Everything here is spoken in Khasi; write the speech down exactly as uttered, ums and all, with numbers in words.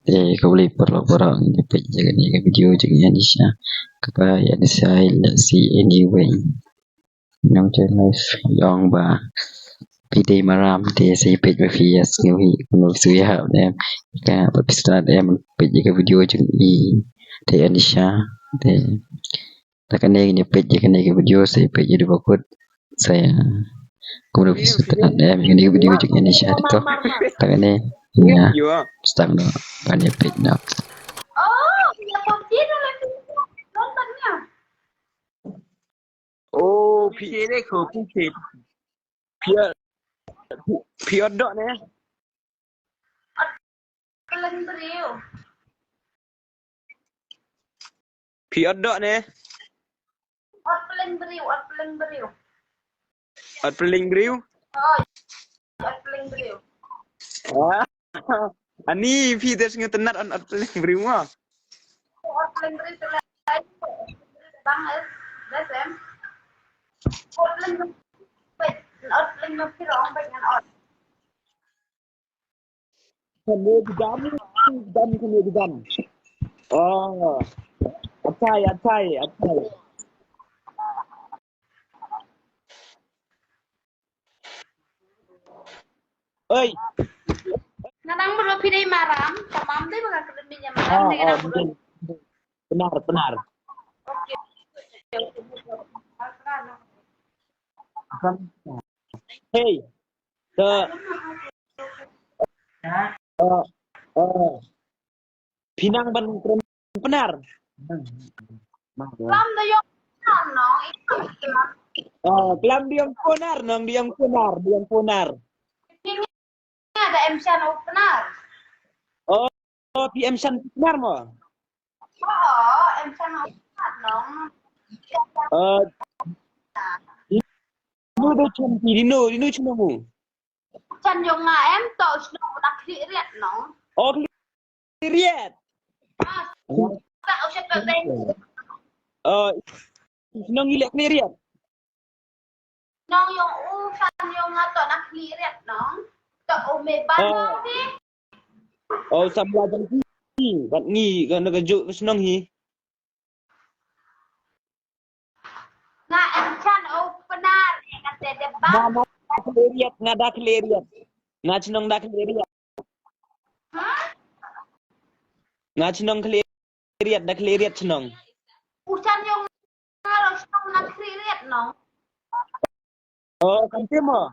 Te khublei paralok baroh, ngin ïa peit ïa kane ka video jong i Anisha. Kaba i Anisha i la siew ïa i wei. Nang channel ong ba phi dei maram, te sa ïa peit ba phi ïa sngewbha kumno phi sngewbha ne em. Ka ba phi stad em, peit ïa ka video jong i te Anisha. Te ta kane ngin ïa peit ïa kane ka video, sa ïa peit ïa u ba kut. Sa ïa kumno phi sngewtynnat em ïa kane ka video jong i Anisha te ko. Ta kane ïa start noh ban ïa peit noh. Oh, phi, phi, phi, phi ot doh ne? Ot pyllein briew. Phi ot doh ne? Ot pyllein briew, ot pyllein briew. Ot pyllein briew? Oh, ot pyllein briew. Ah. Ani phi te sngewtynnat ot, ot pyllein briew mo? Ot pyllein briew te la bang es, best em. Ot pyllein briew. Wait, ot pyllein briew phi ong, wait, ngan ot. Kane ki dam, dam kane ki dam. Oh. Atai, atai, atai. Oi. Nga dang mut ba phi dei maram, tamam dei ba ka kren beiñ ïa maram, ah, dei nga dang mut. Benar, benar. Okay. Hey. Te, eh, eh, phi nang ban kren Pnar. Klam da ïong Pnar nong, i klam. Oh, klam da ïong Pnar nong, da ïong Pnar, da ïong Pnar. Phi ngi da em shan u Pnar. Oh, phi em shan Pnar mo? Oh, em shan u Pnar nong. Eh, dino do chan phi, dino, dino chan u? Chan ïong nga em to shnong na Khlieh Riat nong. Oh, Khlieh Riat. Ah, ta u shet pek deng. Oh, shnong i leh Khlieh Riat. Nong ïong u chan ïong nga to na Khlieh Riat nong. To u me ban, oh, nong phi. Oh, samla jong phi. Bad ngi ka na ka juk ka shnong hi. Nga em chan u Pnar, eh, kata dei ba. Nga, nga da Khlieh Riat, nga da Khlieh Riat. Nga chnong da Khlieh Riat. Huh? Nga chnong Khlieh Riat, da Khlieh Riat chnong. U chan ïong nga lo chnong na Khlieh Riat nong. Oh, kan te mo.